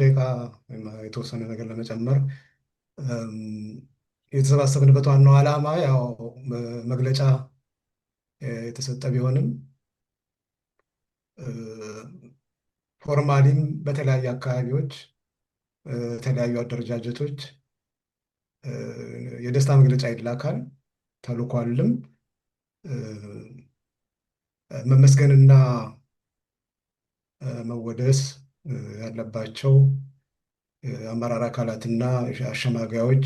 ደቂቃ የተወሰነ ነገር ለመጨመር፣ የተሰባሰብንበት ዋናው ዓላማ ያው መግለጫ የተሰጠ ቢሆንም formally ም በተለያዩ አካባቢዎች የተለያዩ አደረጃጀቶች የደስታ መግለጫ ይላካል፣ ተልኳልም። መመስገንና መወደስ ያለባቸው አመራር አካላትና አሸማጋዮች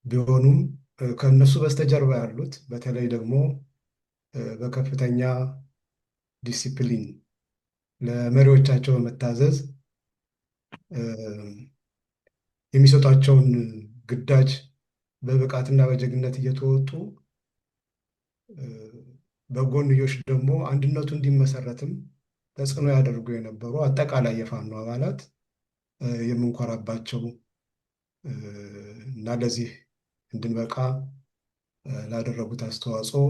ቢሆኑም ከእነሱ በስተጀርባ ያሉት፣ በተለይ ደግሞ በከፍተኛ ዲሲፕሊን ለመሪዎቻቸው በመታዘዝ የሚሰጧቸውን ግዳጅ በብቃትና በጀግነት እየተወጡ፣ በጎንዮሽ ደግሞ አንድነቱ እንዲመሰረትም ተጽዕኖ ያደርጉ የነበሩ አጠቃላይ የፋኖ አባላት የምንኮራባቸው እና ለዚህ እንድንበቃ ላደረጉት አስተዋጽኦ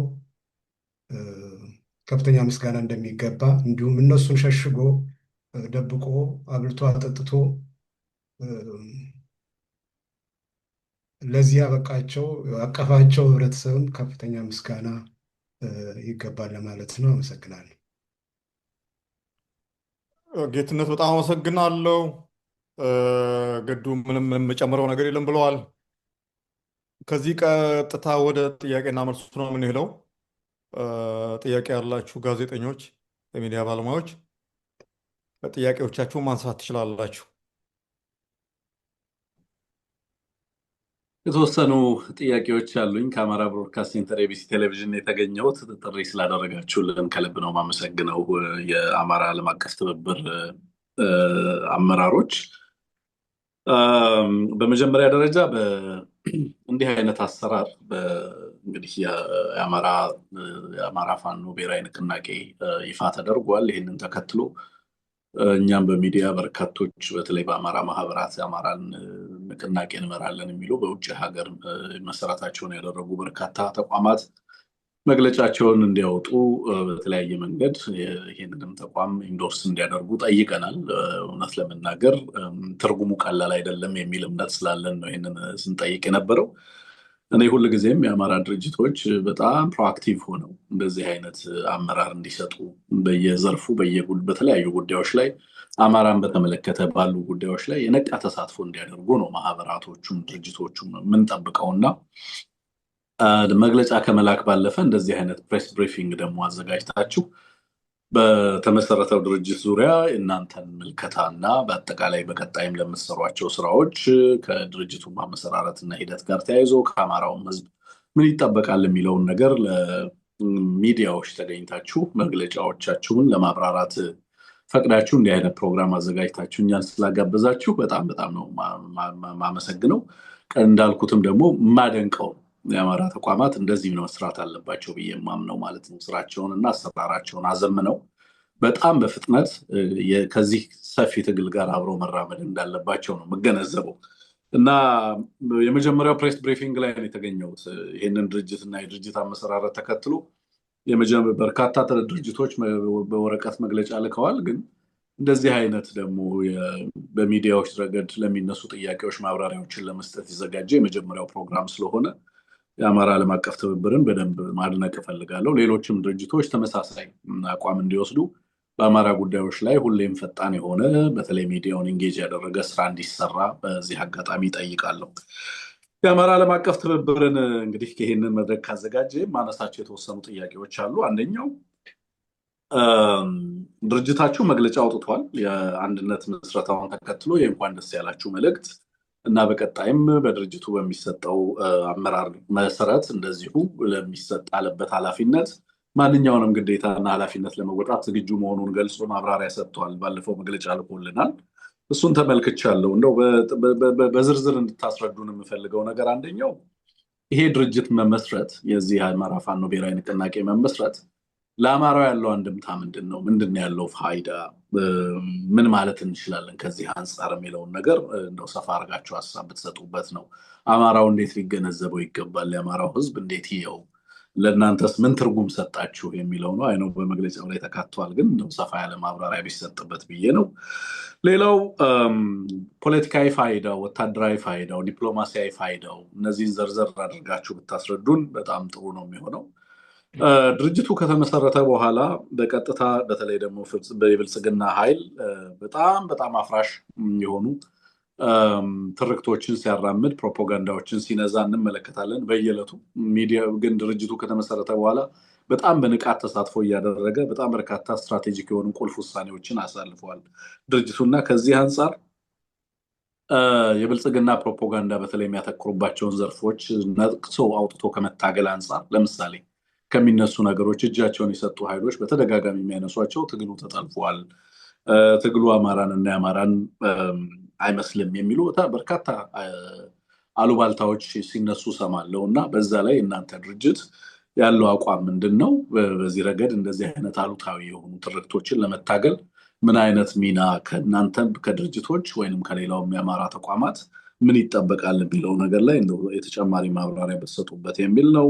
ከፍተኛ ምስጋና እንደሚገባ፣ እንዲሁም እነሱን ሸሽጎ ደብቆ አብልቶ አጠጥቶ ለዚህ ያበቃቸው ያቀፋቸው ህብረተሰብም ከፍተኛ ምስጋና ይገባል ለማለት ነው። አመሰግናለሁ። ጌትነት በጣም አመሰግናለሁ። ገዱ ምንም የምጨምረው ነገር የለም ብለዋል። ከዚህ ቀጥታ ወደ ጥያቄና መልሱ ነው የምንሄደው። ጥያቄ ያላችሁ ጋዜጠኞች፣ የሚዲያ ባለሙያዎች ጥያቄዎቻችሁን ማንሳት ትችላላችሁ። የተወሰኑ ጥያቄዎች አሉኝ። ከአማራ ብሮድካስት ሴንተር ኤቢሲ ቴሌቪዥን የተገኘሁት፣ ጥሪ ስላደረጋችሁልን ከልብ ነው የማመሰግነው። የአማራ ዓለም አቀፍ ትብብር አመራሮች፣ በመጀመሪያ ደረጃ እንዲህ አይነት አሰራር እንግዲህ የአማራ ፋኖ ብሔራዊ ንቅናቄ ይፋ ተደርጓል። ይህንን ተከትሎ እኛም በሚዲያ በርካቶች፣ በተለይ በአማራ ማህበራት የአማራን ንቅናቄ እንመራለን የሚሉ በውጭ ሀገር መሰረታቸውን ያደረጉ በርካታ ተቋማት መግለጫቸውን እንዲያወጡ በተለያየ መንገድ ይህንንም ተቋም endorse እንዲያደርጉ ጠይቀናል። እውነት ለመናገር ትርጉሙ ቀላል አይደለም የሚል እምነት ስላለን ነው ይህንን ስንጠይቅ የነበረው። እኔ ሁልጊዜም የአማራ ድርጅቶች በጣም proactive ሆነው እንደዚህ አይነት አመራር እንዲሰጡ፣ በየዘርፉ በተለያዩ ጉዳዮች ላይ፣ አማራን በተመለከተ ባሉ ጉዳዮች ላይ የነቃ ተሳትፎ እንዲያደርጉ ነው ማህበራቶቹም ድርጅቶቹም የምንጠብቀው። እና መግለጫ ከመላክ ባለፈ እንደዚህ አይነት press briefing ደግሞ አዘጋጅታችሁ በተመሰረተው ድርጅት ዙሪያ እናንተን ምልከታ እና በአጠቃላይ በቀጣይም ለምትሰሯቸው ስራዎች ከድርጅቱ ማመሰራረት እና ሂደት ጋር ተያይዞ ከአማራውም ሕዝብ ምን ይጠበቃል የሚለውን ነገር ለሚዲያዎች ተገኝታችሁ መግለጫዎቻችሁን ለማብራራት ፈቅዳችሁ እንዲህ አይነት ፕሮግራም አዘጋጅታችሁ እኛን ስላጋበዛችሁ በጣም በጣም ነው ማመሰግነው። እንዳልኩትም ደግሞ የማደንቀው የአማራ ተቋማት እንደዚህ ነው መስራት አለባቸው ብዬ የማምነው ማለት ነው። ስራቸውን እና አሰራራቸውን አዘምነው በጣም በፍጥነት ከዚህ ሰፊ ትግል ጋር አብረው መራመድ እንዳለባቸው ነው የምገነዘበው። እና የመጀመሪያው press briefing ላይ ነው የተገኘሁት። ይህንን ድርጅት እና የድርጅት አመሰራረት ተከትሎ በርካታ ድርጅቶች በወረቀት መግለጫ ልከዋል። ግን እንደዚህ አይነት ደግሞ በሚዲያዎች ረገድ ለሚነሱ ጥያቄዎች ማብራሪያዎችን ለመስጠት የተዘጋጀ የመጀመሪያው ፕሮግራም ስለሆነ የአማራ ዓለም አቀፍ ትብብርን በደንብ ማድነቅ እፈልጋለሁ። ሌሎችም ድርጅቶች ተመሳሳይ አቋም እንዲወስዱ፣ በአማራ ጉዳዮች ላይ ሁሌም ፈጣን የሆነ፣ በተለይ ሚዲያውን engage ያደረገ ስራ እንዲሰራ በዚህ አጋጣሚ እጠይቃለሁ። የአማራ ዓለም አቀፍ ትብብርን እንግዲህ ይህንን መድረክ ካዘጋጀ ማነሳቸው የተወሰኑ ጥያቄዎች አሉ። አንደኛው ድርጅታችሁ መግለጫ አውጥቷል። የአንድነት ምስረታውን ተከትሎ የእንኳን ደስ ያላችሁ መልእክት እና በቀጣይም በድርጅቱ በሚሰጠው አመራር መሰረት እንደዚሁ ለሚሰጣለበት ኃላፊነት ማንኛውንም ግዴታና ኃላፊነት ለመወጣት ዝግጁ መሆኑን ገልጾ ማብራሪያ ሰጥቷል። ባለፈው መግለጫ ልኮልናል። እሱን ተመልክቻለሁ። እንደው በዝርዝር እንድታስረዱን የምፈልገው ነገር አንደኛው ይሄ ድርጅት መመስረት፣ የዚህ የአማራ ፋኖ ብሔራዊ ንቅናቄ መመስረት ለአማራው ያለው አንድምታ ምንድን ነው? ምንድን ነው ያለው ፋይዳ? ምን ማለት እንችላለን ከዚህ አንጻር የሚለውን ነገር እንደው ሰፋ አድርጋችሁ ሀሳብ ብትሰጡበት ነው። አማራው እንዴት ሊገነዘበው ይገባል? የአማራው ሕዝብ እንዴት ይየው? ለእናንተስ ምን ትርጉም ሰጣችሁ የሚለው ነው። አይነው በመግለጫው ላይ ተካቷል፣ ግን እንደው ሰፋ ያለ ማብራሪያ ቢሰጥበት ብዬ ነው። ሌላው ፖለቲካዊ ፋይዳው፣ ወታደራዊ ፋይዳው፣ ዲፕሎማሲያዊ ፋይዳው እነዚህን ዘርዘር አድርጋችሁ ብታስረዱን በጣም ጥሩ ነው የሚሆነው። ድርጅቱ ከተመሰረተ በኋላ በቀጥታ በተለይ ደግሞ የብልጽግና ኃይል በጣም በጣም አፍራሽ የሆኑ ትርክቶችን ሲያራምድ ፕሮፓጋንዳዎችን ሲነዛ እንመለከታለን በየዕለቱ። ሚዲያ ግን ድርጅቱ ከተመሰረተ በኋላ በጣም በንቃት ተሳትፎ እያደረገ በጣም በርካታ strategic የሆኑ ቁልፍ ውሳኔዎችን አሳልፈዋል ድርጅቱ እና ከዚህ አንጻር የብልጽግና ፕሮፓጋንዳ በተለይ የሚያተኩሩባቸውን ዘርፎች ነቅሶ አውጥቶ ከመታገል አንጻር ለምሳሌ ከሚነሱ ነገሮች እጃቸውን የሰጡ ኃይሎች በተደጋጋሚ የሚያነሷቸው ትግሉ ተጠልፏል፣ ትግሉ አማራን እና የአማራን አይመስልም የሚሉ በርካታ አሉባልታዎች ሲነሱ ሰማለው እና በዛ ላይ እናንተ ድርጅት ያለው አቋም ምንድን ነው? በዚህ ረገድ እንደዚህ አይነት አሉታዊ የሆኑ ትርክቶችን ለመታገል ምን አይነት ሚና ከእናንተ ከድርጅቶች ወይንም ከሌላውም የአማራ ተቋማት ምን ይጠበቃል የሚለው ነገር ላይ እንደው የተጨማሪ ማብራሪያ ብትሰጡበት የሚል ነው።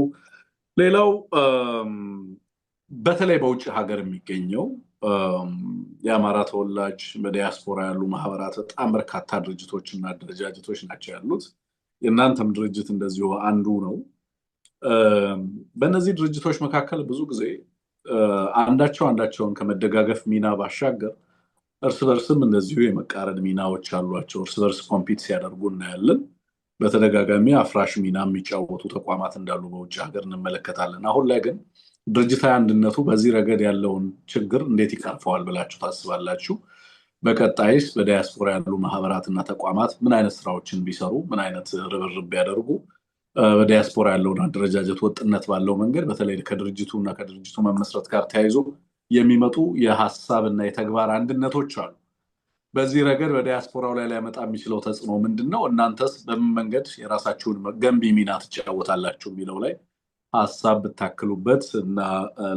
ሌላው በተለይ በውጭ ሀገር የሚገኘው የአማራ ተወላጅ በዲያስፖራ ያሉ ማህበራት በጣም በርካታ ድርጅቶች እና አደረጃጀቶች ናቸው ያሉት። የእናንተም ድርጅት እንደዚሁ አንዱ ነው። በእነዚህ ድርጅቶች መካከል ብዙ ጊዜ አንዳቸው አንዳቸውን ከመደጋገፍ ሚና ባሻገር እርስ በርስም እንደዚሁ የመቃረን ሚናዎች አሏቸው። እርስ በርስ compete ሲያደርጉ እናያለን። በተደጋጋሚ አፍራሽ ሚና የሚጫወቱ ተቋማት እንዳሉ በውጭ ሀገር እንመለከታለን። አሁን ላይ ግን ድርጅታዊ አንድነቱ በዚህ ረገድ ያለውን ችግር እንዴት ይቀርፈዋል ብላችሁ ታስባላችሁ? በቀጣይስ በዲያስፖራ ያሉ ማህበራትና ተቋማት ምን አይነት ስራዎችን ቢሰሩ፣ ምን አይነት ርብርብ ቢያደርጉ በዲያስፖራ ያለውን አደረጃጀት ወጥነት ባለው መንገድ በተለይ ከድርጅቱ እና ከድርጅቱ መመስረት ጋር ተያይዞ የሚመጡ የሀሳብና የተግባር አንድነቶች አሉ። በዚህ ረገድ በዲያስፖራው ላይ ሊያመጣ የሚችለው ተጽዕኖ ምንድን ነው? እናንተስ በምን መንገድ የራሳችሁን ገንቢ ሚና ትጫወታላችሁ የሚለው ላይ ሀሳብ ብታክሉበት እና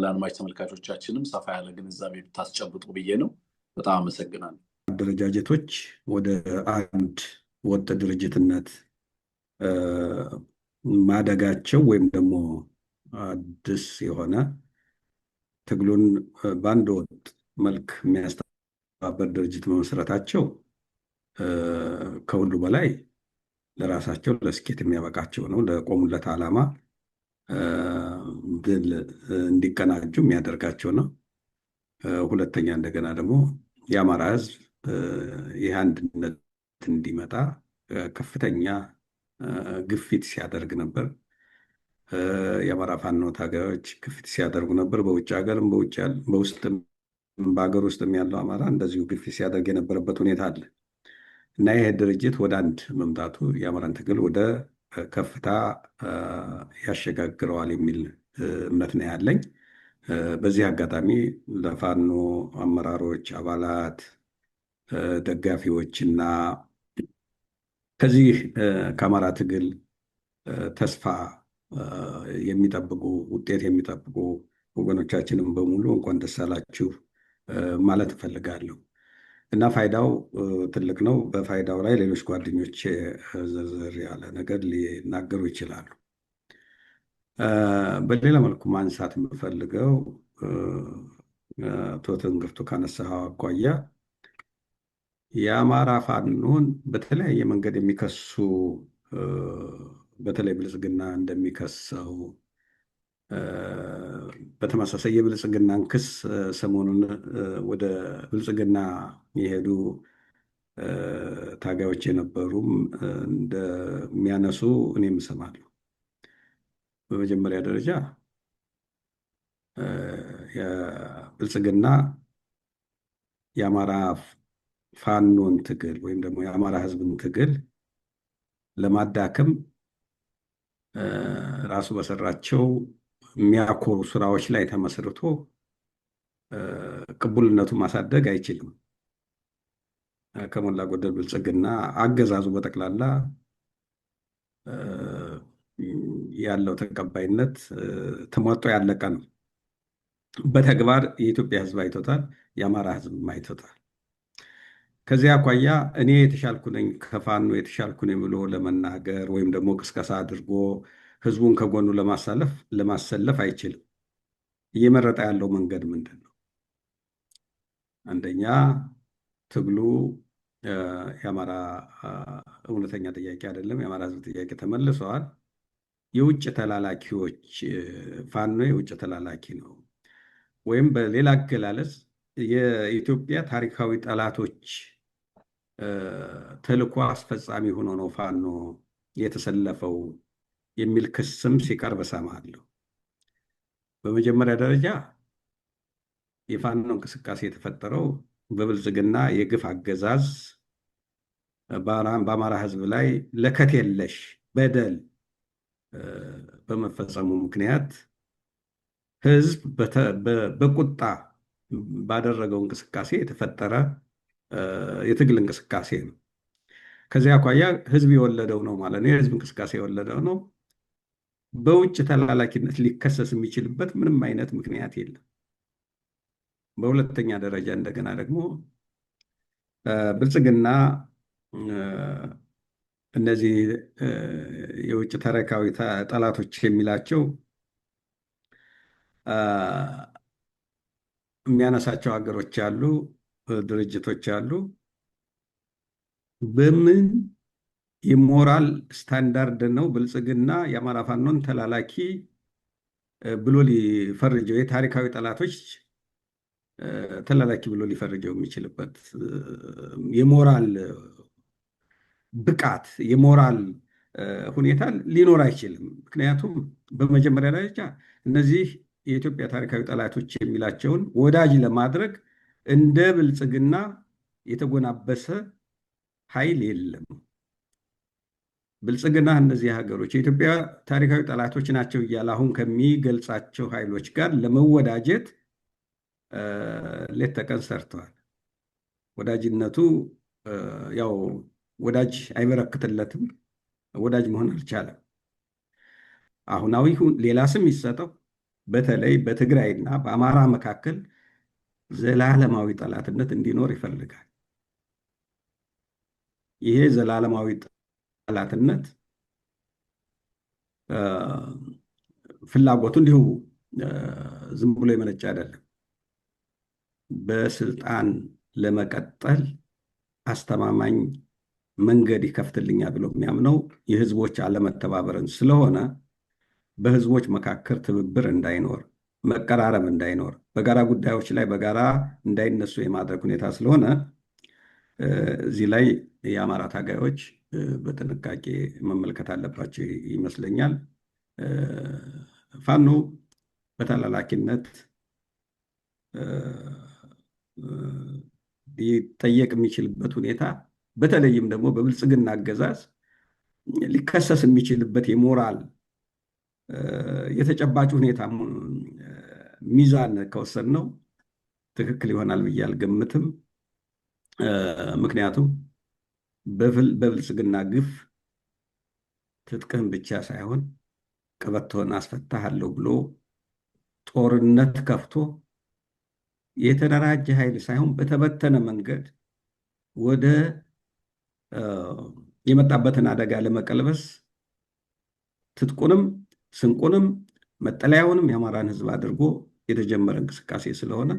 ለአድማጭ ተመልካቾቻችንም ሰፋ ያለ ግንዛቤ ብታስጨብጡ ብዬ ነው። በጣም አመሰግናለሁ። አደረጃጀቶች ወደ አንድ ወጥ ድርጅትነት ማደጋቸው ወይም ደግሞ አዲስ የሆነ ትግሉን በአንድ ወጥ መልክ የሚያስተባበር ድርጅት መመስረታቸው ከሁሉ በላይ ለራሳቸው ለስኬት የሚያበቃቸው ነው። ለቆሙለት ዓላማ ድል እንዲቀናጁ የሚያደርጋቸው ነው። ሁለተኛ እንደገና ደግሞ የአማራ ሕዝብ ይህ አንድነት እንዲመጣ ከፍተኛ ግፊት ሲያደርግ ነበር። የአማራ ፋኖ ታጋዮች ግፊት ሲያደርጉ ነበር። በውጭ ሀገርም በውስጥም በሀገር ውስጥም ያለው አማራ እንደዚሁ ግፊት ሲያደርግ የነበረበት ሁኔታ አለ እና ይህ ድርጅት ወደ አንድ መምጣቱ የአማራን ትግል ወደ ከፍታ ያሸጋግረዋል የሚል እምነት ነው ያለኝ። በዚህ አጋጣሚ ለፋኖ አመራሮች፣ አባላት፣ ደጋፊዎች እና ከዚህ ከአማራ ትግል ተስፋ የሚጠብቁ ውጤት የሚጠብቁ ወገኖቻችንም በሙሉ እንኳን ደስ አላችሁ ማለት እፈልጋለሁ እና ፋይዳው ትልቅ ነው። በፋይዳው ላይ ሌሎች ጓደኞች ዘርዘር ያለ ነገር ሊናገሩ ይችላሉ። በሌላ መልኩ ማንሳት የምፈልገው አቶ ትንግርቱ ካነሳኸው አኳያ የአማራ ፋኖን በተለያየ መንገድ የሚከሱ በተለይ ብልጽግና እንደሚከሰው በተመሳሳይ የብልጽግናን ክስ ሰሞኑን ወደ ብልጽግና የሄዱ ታጋዮች የነበሩም እንደሚያነሱ እኔም እሰማለሁ። በመጀመሪያ ደረጃ የብልጽግና የአማራ ፋኖን ትግል ወይም ደግሞ የአማራ ሕዝብን ትግል ለማዳከም ራሱ በሰራቸው የሚያኮሩ ስራዎች ላይ ተመስርቶ ቅቡልነቱን ማሳደግ አይችልም። ከሞላ ጎደል ብልጽግና አገዛዙ በጠቅላላ ያለው ተቀባይነት ተሟጦ ያለቀ ነው። በተግባር የኢትዮጵያ ሕዝብ አይቶታል፣ የአማራ ሕዝብም አይቶታል። ከዚህ አኳያ እኔ የተሻልኩ ነኝ ከፋኖ የተሻልኩ ነኝ ብሎ ለመናገር ወይም ደግሞ ቅስቀሳ አድርጎ ህዝቡን ከጎኑ ለማሰለፍ አይችልም። እየመረጠ ያለው መንገድ ምንድን ነው? አንደኛ ትግሉ የአማራ እውነተኛ ጥያቄ አይደለም። የአማራ ህዝብ ጥያቄ ተመልሰዋል። የውጭ ተላላኪዎች፣ ፋኖ የውጭ ተላላኪ ነው፣ ወይም በሌላ አገላለጽ የኢትዮጵያ ታሪካዊ ጠላቶች ተልዕኮ አስፈጻሚ ሆኖ ነው ፋኖ የተሰለፈው የሚል ክስም ሲቀርብ እሰማለሁ። በመጀመሪያ ደረጃ የፋኖ እንቅስቃሴ የተፈጠረው በብልጽግና የግፍ አገዛዝ በአማራ ህዝብ ላይ ለከት የለሽ በደል በመፈጸሙ ምክንያት ህዝብ በቁጣ ባደረገው እንቅስቃሴ የተፈጠረ የትግል እንቅስቃሴ ነው። ከዚያ አኳያ ህዝብ የወለደው ነው ማለት ነው። የህዝብ እንቅስቃሴ የወለደው ነው። በውጭ ተላላኪነት ሊከሰስ የሚችልበት ምንም አይነት ምክንያት የለም። በሁለተኛ ደረጃ እንደገና ደግሞ ብልጽግና እነዚህ የውጭ ታሪካዊ ጠላቶች የሚላቸው የሚያነሳቸው ሀገሮች አሉ፣ ድርጅቶች አሉ። በምን የሞራል ስታንዳርድ ነው ብልጽግና የአማራ ፋኖን ተላላኪ ብሎ ሊፈርጀው፣ የታሪካዊ ጠላቶች ተላላኪ ብሎ ሊፈርጀው የሚችልበት የሞራል ብቃት፣ የሞራል ሁኔታ ሊኖር አይችልም። ምክንያቱም በመጀመሪያ ደረጃ እነዚህ የኢትዮጵያ ታሪካዊ ጠላቶች የሚላቸውን ወዳጅ ለማድረግ እንደ ብልጽግና የተጎናበሰ ኃይል የለም። ብልጽግና እነዚህ ሀገሮች የኢትዮጵያ ታሪካዊ ጠላቶች ናቸው እያለ አሁን ከሚገልጻቸው ኃይሎች ጋር ለመወዳጀት ሌት ተቀን ሰርተዋል። ወዳጅነቱ ያው ወዳጅ አይበረክትለትም፣ ወዳጅ መሆን አልቻለም። አሁናዊ ሌላ ስም ይሰጠው፣ በተለይ በትግራይና በአማራ መካከል ዘላለማዊ ጠላትነት እንዲኖር ይፈልጋል። ይሄ ዘላለማዊ ጠላትነት ፍላጎቱ እንዲሁ ዝም ብሎ የመነጨ አይደለም። በስልጣን ለመቀጠል አስተማማኝ መንገድ ይከፍትልኛል ብሎ የሚያምነው የህዝቦች አለመተባበርን ስለሆነ በህዝቦች መካከል ትብብር እንዳይኖር፣ መቀራረብ እንዳይኖር፣ በጋራ ጉዳዮች ላይ በጋራ እንዳይነሱ የማድረግ ሁኔታ ስለሆነ እዚህ ላይ የአማራ ታጋዮች በጥንቃቄ መመልከት አለባቸው ይመስለኛል። ፋኖ በተላላኪነት ሊጠየቅ የሚችልበት ሁኔታ፣ በተለይም ደግሞ በብልጽግና አገዛዝ ሊከሰስ የሚችልበት የሞራል የተጨባጭ ሁኔታ ሚዛን ከወሰድነው ትክክል ይሆናል ብዬ አልገምትም። ምክንያቱም በብልጽግና ግፍ ትጥቅህን ብቻ ሳይሆን ቀበቶህን አስፈታሃለሁ ብሎ ጦርነት ከፍቶ የተደራጀ ኃይል ሳይሆን በተበተነ መንገድ ወደ የመጣበትን አደጋ ለመቀልበስ ትጥቁንም ስንቁንም መጠለያውንም የአማራን ሕዝብ አድርጎ የተጀመረ እንቅስቃሴ ስለሆነ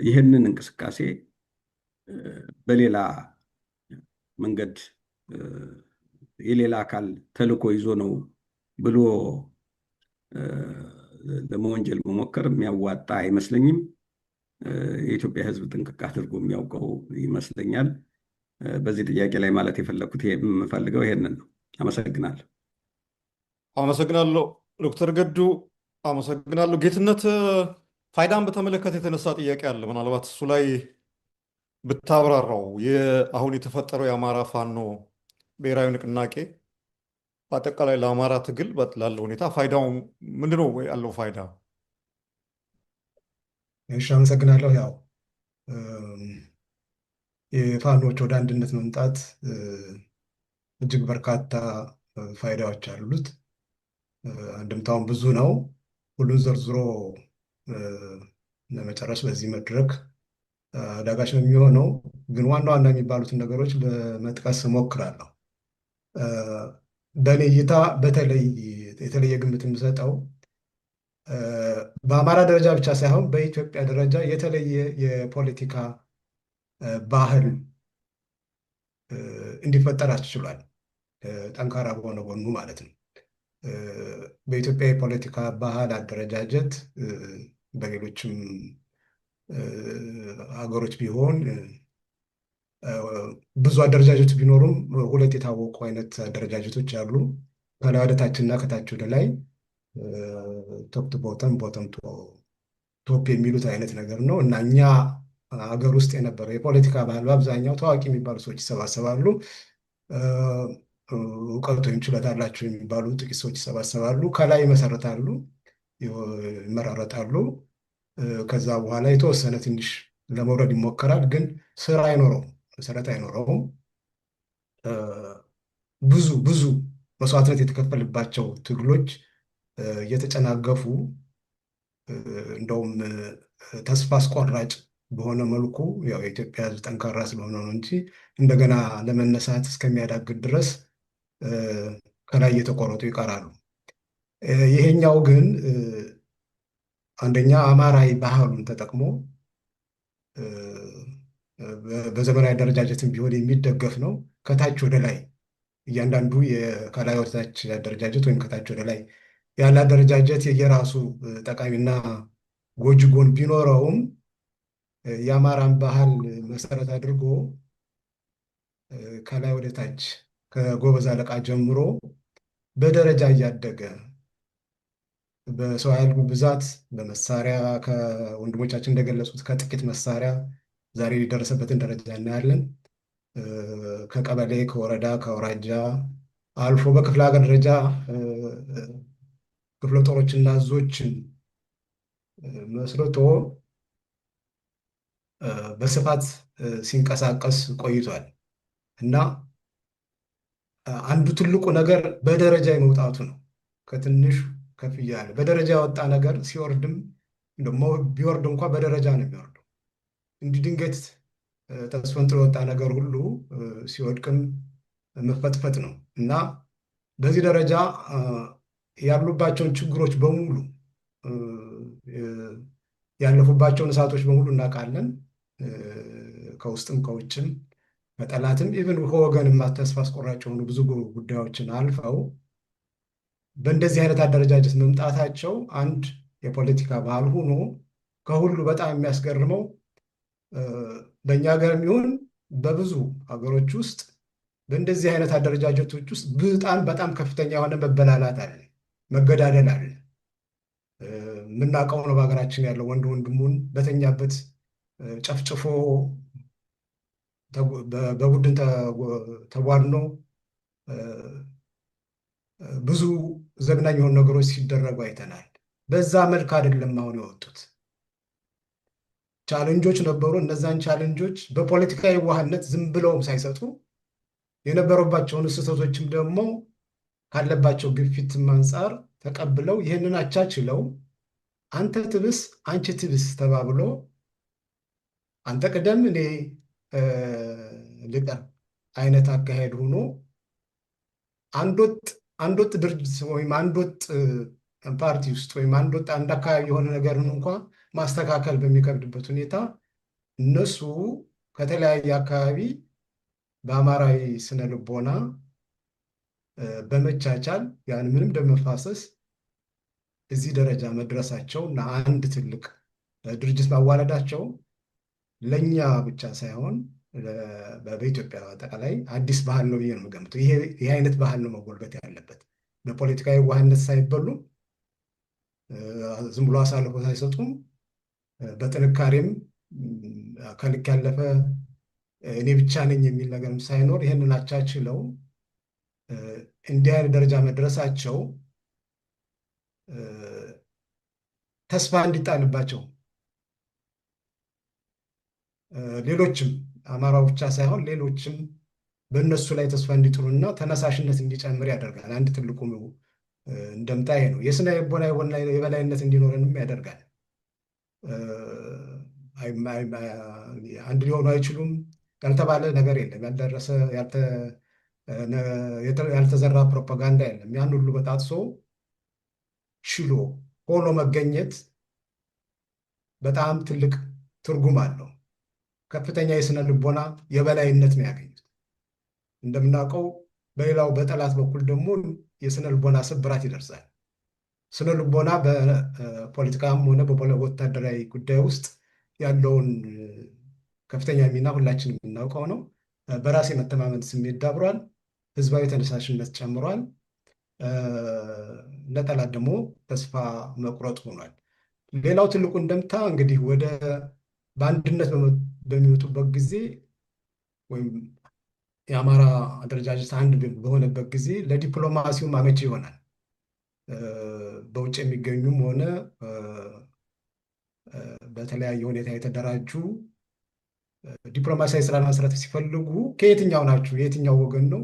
ይህንን እንቅስቃሴ በሌላ መንገድ የሌላ አካል ተልዕኮ ይዞ ነው ብሎ ለመወንጀል መሞከር የሚያዋጣ አይመስለኝም። የኢትዮጵያ ሕዝብ ጥንቅቅ አድርጎ የሚያውቀው ይመስለኛል። በዚህ ጥያቄ ላይ ማለት የፈለኩት የምፈልገው ይሄንን ነው። አመሰግናለሁ። አመሰግናለሁ ዶክተር ገዱ፣ አመሰግናለሁ። ጌትነት፣ ፋይዳን በተመለከተ የተነሳ ጥያቄ አለ። ምናልባት እሱ ላይ ብታብራራው። አሁን የተፈጠረው የአማራ ፋኖ ብሔራዊ ንቅናቄ በአጠቃላይ ለአማራ ትግል ላለው ሁኔታ ፋይዳው ምንድነው ያለው ፋይዳ? እሺ፣ አመሰግናለሁ። ያው የፋኖች ወደ አንድነት መምጣት እጅግ በርካታ ፋይዳዎች አሉት። አንድምታውን ብዙ ነው። ሁሉን ዘርዝሮ ለመጨረስ በዚህ መድረክ አዳጋች ነው የሚሆነው። ግን ዋና ዋና የሚባሉትን ነገሮች ለመጥቀስ እሞክራለሁ። በእኔ እይታ በተለይ የተለየ ግምት የምሰጠው በአማራ ደረጃ ብቻ ሳይሆን በኢትዮጵያ ደረጃ የተለየ የፖለቲካ ባህል እንዲፈጠር አስችሏል። ጠንካራ በሆነ ጎኑ ማለት ነው። በኢትዮጵያ የፖለቲካ ባህል አደረጃጀት በሌሎችም ሀገሮች ቢሆን ብዙ አደረጃጀቶች ቢኖሩም ሁለት የታወቁ አይነት አደረጃጀቶች አሉ። ከላይ ወደ ታችና ከታች ወደ ላይ፣ top to bottom፣ bottom to top የሚሉት አይነት ነገር ነው። እና እኛ ሀገር ውስጥ የነበረው የፖለቲካ ባህል በአብዛኛው ታዋቂ የሚባሉ ሰዎች ይሰባሰባሉ። እውቀት ወይም ችሎታ አላቸው የሚባሉ ጥቂት ሰዎች ይሰባሰባሉ። ከላይ ይመሰረታሉ፣ ይመራረጣሉ። ከዛ በኋላ የተወሰነ ትንሽ ለመውረድ ይሞከራል፣ ግን ስራ አይኖረውም፣ መሰረት አይኖረውም። ብዙ ብዙ መስዋዕትነት የተከፈልባቸው ትግሎች እየተጨናገፉ፣ እንደውም ተስፋ አስቆራጭ በሆነ መልኩ፣ ያው የኢትዮጵያ ሕዝብ ጠንካራ ስለሆነ ነው እንጂ፣ እንደገና ለመነሳት እስከሚያዳግት ድረስ ከላይ እየተቆረጡ ይቀራሉ። ይሄኛው ግን አንደኛ አማራዊ ባህሉን ተጠቅሞ በዘመናዊ አደረጃጀትም ቢሆን የሚደገፍ ነው። ከታች ወደ ላይ እያንዳንዱ ከላይ ወደ ታች አደረጃጀት ወይም ከታች ወደ ላይ ያለ አደረጃጀት የየራሱ ጠቃሚና ጎጂ ጎን ቢኖረውም የአማራን ባህል መሰረት አድርጎ ከላይ ወደ ታች ከጎበዝ አለቃ ጀምሮ በደረጃ እያደገ፣ በሰው ኃይል ብዛት፣ በመሳሪያ፣ ከወንድሞቻችን እንደገለጹት ከጥቂት መሳሪያ ዛሬ የደረሰበትን ደረጃ እናያለን። ከቀበሌ፣ ከወረዳ፣ ከአውራጃ አልፎ በክፍለ ሀገር ደረጃ ክፍለ ጦሮችና እዞችን መስርቶ በስፋት ሲንቀሳቀስ ቆይቷል። እና አንዱ ትልቁ ነገር በደረጃ የመውጣቱ ነው። ከትንሽ ከፍ እያለ በደረጃ የወጣ ነገር ሲወርድም ደግሞ ቢወርድ እንኳ በደረጃ ነው የሚወርደው። እንዲህ ድንገት ተስፈንጥሮ የወጣ ነገር ሁሉ ሲወድቅም መፈጥፈጥ ነው። እና በዚህ ደረጃ ያሉባቸውን ችግሮች በሙሉ፣ ያለፉባቸውን እሳቶች በሙሉ እናውቃለን። ከውስጥም ከውጭም፣ ከጠላትም፣ even ከወገንም ተስፋ አስቆራጭ የሆኑ ብዙ ጉዳዮችን አልፈው በእንደዚህ አይነት አደረጃጀት መምጣታቸው አንድ የፖለቲካ ባህል ሆኖ፣ ከሁሉ በጣም የሚያስገርመው በእኛ ሀገር የሚሆን በብዙ ሀገሮች ውስጥ በእንደዚህ አይነት አደረጃጀቶች ውስጥ በጣም በጣም ከፍተኛ የሆነ መበላላት አለ፣ መገዳደል አለ። የምናውቀው ነው። በሀገራችን ያለው ወንድ ወንድሙን በተኛበት ጨፍጭፎ፣ በቡድን ተቧድኖ ብዙ ዘግናኝ የሆኑ ነገሮች ሲደረጉ አይተናል። በዛ መልክ አይደለም አሁን የወጡት። Challenge ኦች ነበሩ። እነዛን challenge ኦች በፖለቲካ የዋህነት ዝም ብለውም ሳይሰጡ፣ የነበረባቸውን ስህተቶችም ደግሞ ካለባቸው ግፊትም አንጻር ተቀብለው፣ ይህንን አቻችለው፣ አንተ ትብስ አንቺ ትብስ ተባብሎ፣ አንተ ቅደም እኔ ልቀር አይነት አካሄድ ሆኖ፣ አንድ ወጥ ድርጅት ወይም አንድ ወጥ ፓርቲ ውስጥ ወይም አንድ ወጥ አንድ አካባቢ የሆነ ነገርን እንኳ ማስተካከል በሚከብድበት ሁኔታ እነሱ ከተለያየ አካባቢ በአማራዊ ስነ ልቦና በመቻቻል ያን ምንም ደም መፋሰስ እዚህ ደረጃ መድረሳቸው እና አንድ ትልቅ ድርጅት ማዋለዳቸው ለእኛ ብቻ ሳይሆን በኢትዮጵያ አጠቃላይ አዲስ ባህል ነው ብዬ ነው የምገምተው። ይሄ አይነት ባህል ነው መጎልበት ያለበት። በፖለቲካዊ የዋህነት ሳይበሉ፣ ዝም ብሎ አሳልፎ ሳይሰጡም፣ በጥንካሬም ከልክ ያለፈ እኔ ብቻ ነኝ የሚል ነገርም ሳይኖር ይህንን አቻችለው እንዲህ አይነት ደረጃ መድረሳቸው ተስፋ እንዲጣልባቸው፣ ሌሎችም፣ አማራው ብቻ ሳይሆን ሌሎችም በእነሱ ላይ ተስፋ እንዲጥሉና ተነሳሽነት እንዲጨምር ያደርጋል። አንድ ትልቁ እንደምታ ይሄ ነው። የስነ ልቦና የበላይነት እንዲኖረንም ያደርጋል። አንድ ሊሆኑ አይችሉም ያልተባለ ነገር የለም። ያልደረሰ ያልተዘራ ፕሮፓጋንዳ የለም። ያን ሁሉ በጣጥሶ ችሎ ሆኖ መገኘት በጣም ትልቅ ትርጉም አለው። ከፍተኛ የስነ ልቦና የበላይነት ነው ያገኙት። እንደምናውቀው በሌላው በጠላት በኩል ደግሞ የስነ ልቦና ስብራት ይደርሳል። ስነ ልቦና በፖለቲካም ሆነ በወታደራዊ ጉዳይ ውስጥ ያለውን ከፍተኛ ሚና ሁላችንም የምናውቀው ነው። በራስ የመተማመን ስሜት ዳብሯል። ህዝባዊ ተነሳሽነት ጨምሯል። ለጠላት ደግሞ ተስፋ መቁረጥ ሆኗል። ሌላው ትልቁ እንደምታ እንግዲህ ወደ በአንድነት በሚወጡበት ጊዜ ወይም የአማራ አደረጃጀት አንድ በሆነበት ጊዜ ለዲፕሎማሲውም አመቺ ይሆናል። በውጭ የሚገኙም ሆነ በተለያየ ሁኔታ የተደራጁ ዲፕሎማሲያዊ ስራ ለመስራት ሲፈልጉ ከየትኛው ናችሁ፣ የየትኛው ወገን ነው፣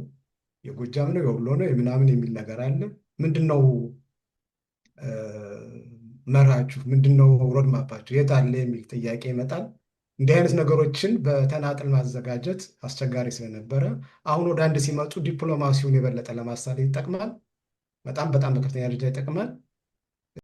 የጎጃም ነው፣ የወሎ ነው፣ የምናምን የሚል ነገር አለ። ምንድነው መርሃችሁ? ምንድነው ሮድማፓችሁ? የት አለ የሚል ጥያቄ ይመጣል። እንዲህ አይነት ነገሮችን በተናጥል ማዘጋጀት አስቸጋሪ ስለነበረ አሁን ወደ አንድ ሲመጡ ዲፕሎማሲውን የበለጠ ለማሳለጥ ይጠቅማል። በጣም በጣም በከፍተኛ ደረጃ ይጠቅማል።